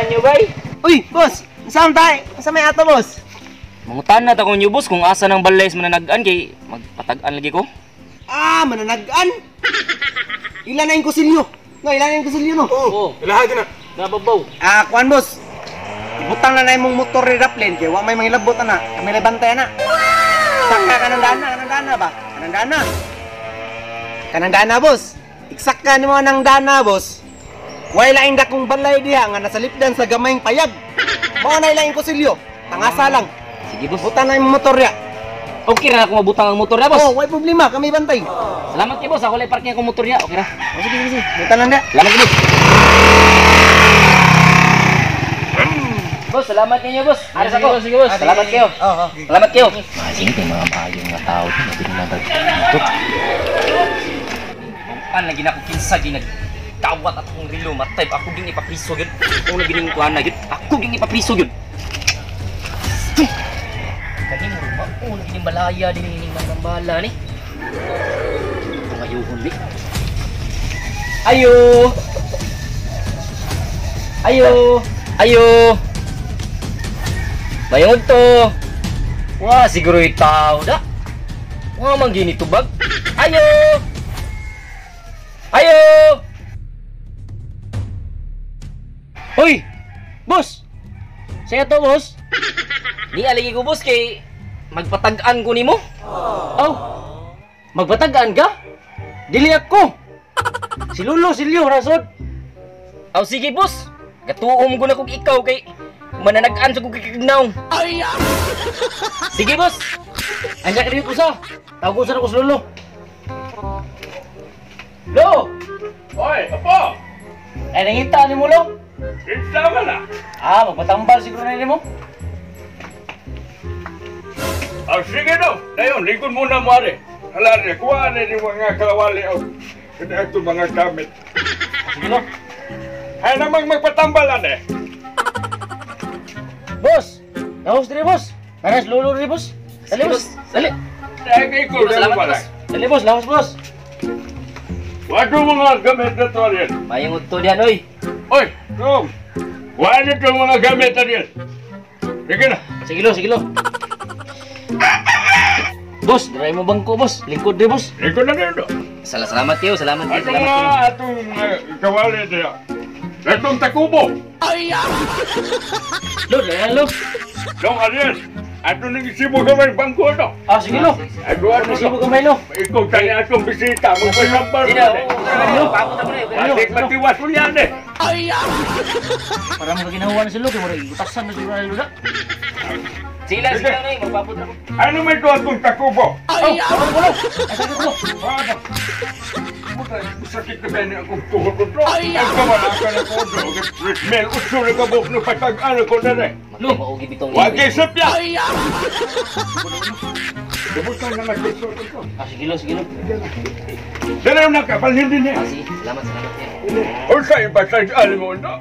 nyo, bay. Uy, boss! Saan tayo? Sa may ato, boss? Mangutan na ta ko nyo, boss, kung asa ng balay sa mananagan kay magpatag-an lagi ko. Ah, mananagan? Ilan na yung kusilyo? No, ilan na yung kusilyo, no? Oo, oh, ilahan ka na. Nababaw. Ah, kuan, boss. Ibutang na na yung motor ni Raplin kay wa may mangilabot na. Kami lay bantay na. Saka kanang dana ba? Kanang dana. Kanang dana, boss. Iksaka nimo nang dana, boss. Way laing dakong balay diha nga nasa lipdan sa gamayng payag. Mao na ilaing kusilyo. Tangasa lang. Sige, boss. Butang na yung motor ya. Okay ra ako mabutang ang motor ya, boss. Oh, way problema, kami bantay. Salamat kay boss, ako lay parking akong motor ya. Okay ra. Oh, sige, sige, sige. Butang lang dia. Salamat kay boss. Boss, salamat ninyo, boss. Aris ako. Sige, boss. Salamat kayo. Oo. Salamat kayo. Masing kay mga maayong nga tao di natin na dito. Pan lagi na ko kinsa ginagdawat at akong relo matay ako ging ipapriso gyud. Ako na gining kuan na gyud. Ako ging ipapriso gyud. Kani mo mao na gining balaya din ning mga bala ni. Pangayuhon ni. Ayo. Ayo. Ayo. Bayong to. Wah, siguro itaw da. Wah, man gini tubag. Ayo. Ayo. Hoy! Boss! Saya to, boss. Ni aligi ko, boss, kay magpatag-an ko nimo. Oh. Magpatag-an ka? Dili ako. Si Lolo, si Leo, rasod. Aw, sige, boss. Gatuom ko na kog ikaw kay mananag-an sa kog kikignaw. Sige, boss. Ay, sa ko sa. Tawag ko sa ko si Lolo. Lo! Oy, apo! Ay, nangita ni mo, Lo. Kinsa man na? Ah, magpatambal siguro na nimo. Ah, sige no. Dayon, lingkod muna mo, are. Hala, are. Kuha na ni mga kalawali o ito mga gamit. Sige, Lo. Ay namang magpatambal, ane. Boss! Lahos diri, boss. Paras Lolo diri, boss. Dali, boss. Dali. Ay, ko Salamat, boss. Dali, boss. Lahos, boss. Wato mga gamit na to, Ariel. Mayong udto diyan, oy. Oy, Tom. Wala itong mga gamit, Ariel. Sige na. Sige, Lo. Sige, Lo. Boss, dry mo bangko, boss. Lingkod diri, boss. Lingkod na rin, do. Salamat kayo, salamat kayo, Atong salamat kayo. Atong kawali diya. Atong takubo. Lo, dry lo. Dong, Ariel. Ato nang isibo gamay bangko, do. Ah, sige, Lo. Ato, ato, Isibo gamay, Lo. Ikaw tayo atong bisita. Magpasambal Sige mo, na, eh. oo, pagod ako na, eh. Pasig matiwas mo yan, eh. Para magaginawa na si Lo, kaya mura, utasan na siguro na Lo na. Sige lang, sige lang, oy. Magpapod ako. Ano may ito atong takubo? Oh, tawag ko, Lo. Ay, sakit, Lo. Ano? Sakit na ba niya akong tuhod ko to? Ay, kawala ka na ko do. Mel, uso na kabuk na patag-ano ko na rin. Lo, maugi bitong. Wag isip niya! Bubutan na nagsusot ko. Ah, sige, Lo, sige, Lo. Dalaw na ka, balhin din niya. Ah, sige, salamat, salamat kayo. O sa iba, sa alam mo na.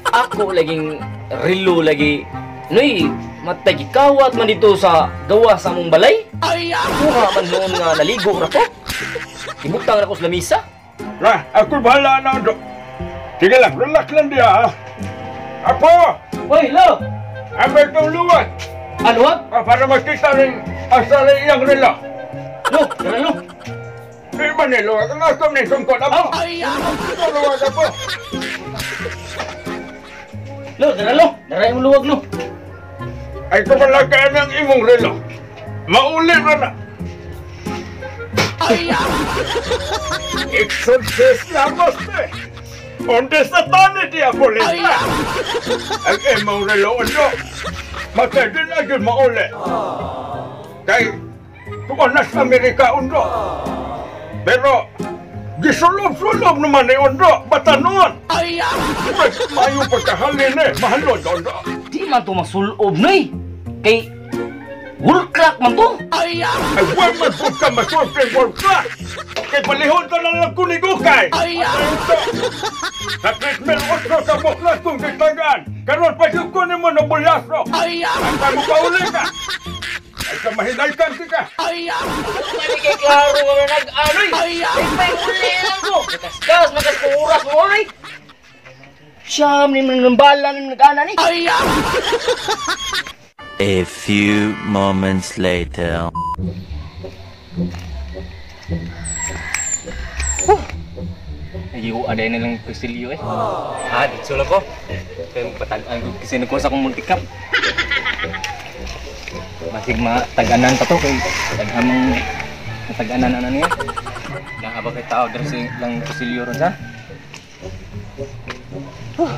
Ako laging relo lagi. Noy, matay gikawat man dito sa gawa sa among balay. Kuha man noon nga naligo ra ko. Ibutang ra ko sa lamisa. Ra, ako bahala na do. Sige lang, relax lang diya ha. Apo! Hoy, Lo! Apa itong luwag? Ah, luwag? Ah, para makita rin asa rin iyang relo. Lo, dala, Lo. Di ba ni luwag? Ang akom ni sungkot, apo. Ito luwag, apo. Lo, dala, Lo. Dara yung luwag, Lo. Ay, kumalakayan ang imong relo. Mauli na na. Exorcist na boste. Onde sa tani diya polisa. Ang imong relo, ano? Matay din na yun mauli. Kay, tuwan na sa Amerika, undo. Pero, gisulob-sulob naman ni undo. Bata noon. Mayo pagkahalin eh. Mahalon, undo. Di man to masulob, noy. Kay, world clock man to. Ay, huwag man po ka masulti world clock. Kay palihon ta na lang kunigukay. Sa 3,008 sa buklat kong gitagaan. Karon pa yung kunin mo na bulyaso. Ay, mo pauli ka. Ay, ka mahinaykan ka. Mali kay klaro nga nag-anoy. Ay, may uli lang ko. Makaskas, makas kung oras mo, oy. Siyam ni man bala ni nag-ana ni. A few moments later. Ayo, aday na lang kusilyo eh. Ah, dito lang ko. Kaya magpatag-an ko kasi nagkuha sa akong multicap. Masig matag-anan pa to kay taghamang matag-anan ana niya. Naa ba kay tao diri sa lang kusilyo ron sa? Huh.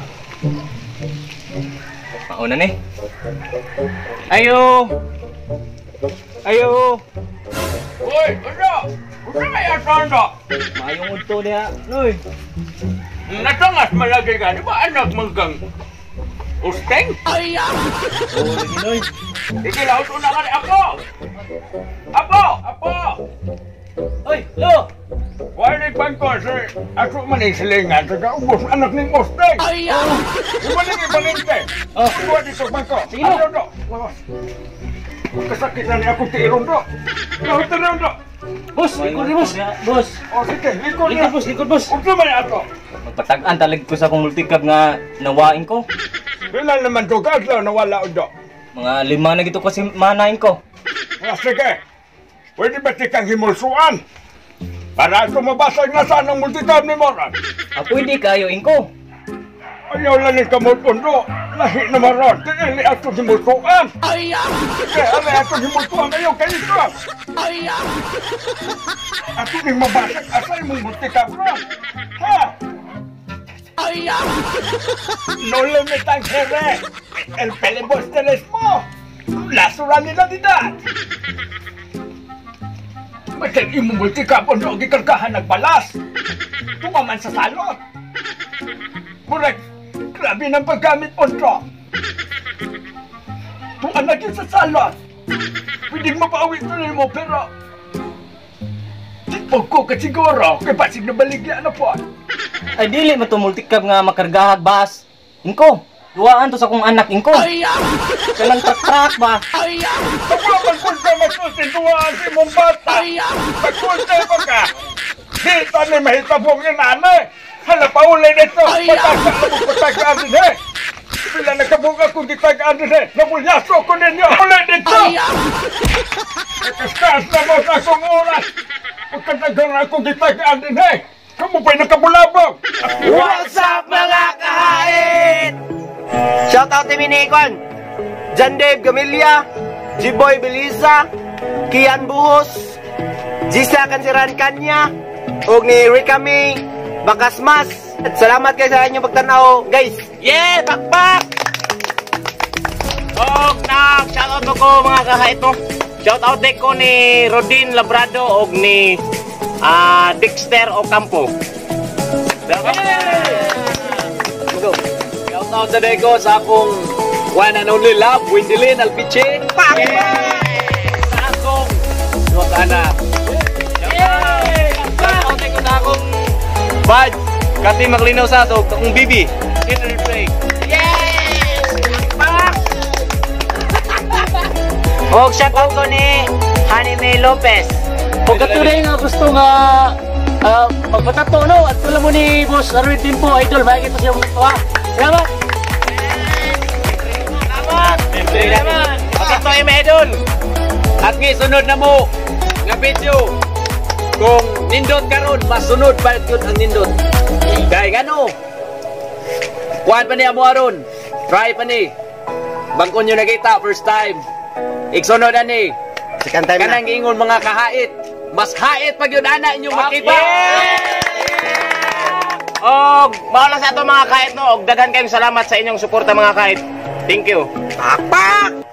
Mauna ni. Ayo. Ayo. Uy, ano? Unsa may ato? Maayong udto diha, Noy. Natangas malagi ka, di ba anak manggang usteng? Oh, lagi Noy. Sige, laot una ka ni Apo! Apo! Apo! Oy, lo. Wala bangko, sir. Ato man yung silingan, sa kaubos anak ning usteng! Ibalik, ibalinte! Oh. Kuha dito bangko! Sige, lo. Ano, do? Kasakit na ni akong tiiron, do. Laot na do. Boss, likod ni boss. Boss. O, sige, likod Likod na. boss, likod boss. Unsa man ato? Magpatag-an talag ko sa akong multicab nga nawain ko. Pila naman to kaadlaw nawala o do. Mga 5 na gito kasi manain ko. Ah, sige. Pwede ba ti kang himulsuan? Para ito mabasag na saan ang multicab ni Moran. Ah, pwede kayo inko. Ayaw lang ni kamot undo. Lahi na maron. Dili ato himulsuan. Sige, ari ato himulsuan. Ayaw kayo ito. Ato ning mabasag asay mong multicab ron. Ha? No le metan jere. El pelebosteres mo. Lasura nila didad. Matag imong multicab undo gikargahan nagbalas. Tumaman sa salot. Murag, grabe ng paggamit undo. Tuan na sa salot. Pwede mapauwi tuloy mo pero tipog ko ka siguro kay basig na baligya na po. Ay dili man to multicab nga makargahag bas. Inko, duwaan to sa akong anak inko. Kanang trak-trak ba? Ako man kung ka matutinduan si mong bata. Pagkunta pa ka. Di tani mahitabong yung nanay. Hala pa uli nito. Pataga na mo patagaan din eh. Pila nakabong akong gitagaan din eh. Nabulyaso ko ninyo. Uli dito. Nakaskas na mo sa akong oras. Pagkatagal na akong gitagaan din eh. Kamu pa'y nakabulabog. What's up mga kahait? Shout out to Minikon, John Dave Gamilla, G-Boy Belisa, Kian Buhos, Gisa Kansiran Kanya, ug ni Rika May Bakasmas. Salamat kayo sa inyong pagtanaw, guys. Yeah, bakbak! Og nag shout out ko mga kahait no. Shout out din ko ni Rodin Labrado og ni Dexter Ocampo. Go. Shout out sa Deko sa akong one and only love, Wendelin Alpiche. Sa akong duha ka anak. Shout out din ko sa akong Bad, Kati Maglinaw sa ato, akong bibi, Henry Blake. Yes! Bakbak! Og shout out ko ni Honey May Lopez. Kung katunay nga gusto nga magpatato no, at tulad mo ni Boss Arwin Timpo, idol, makikita siya mga tuwa. Salamat! Salamat! Salamat! Ito ay may idol. At nga sunod na mo nga video. Kung nindot karon, masunod pa yun ang nindot. Kay ngano? Kuan pa ni amo aron. Try pa ni. Bangko nyo nakita first time. Igsunod ani. Second time na. Kanang giingon mga kahait. Mas hait pag yun ana inyong makita. Og mao lang sa ato mga kahit no, og daghan kayong salamat sa inyong suporta mga kahit. Thank you. Pakpak!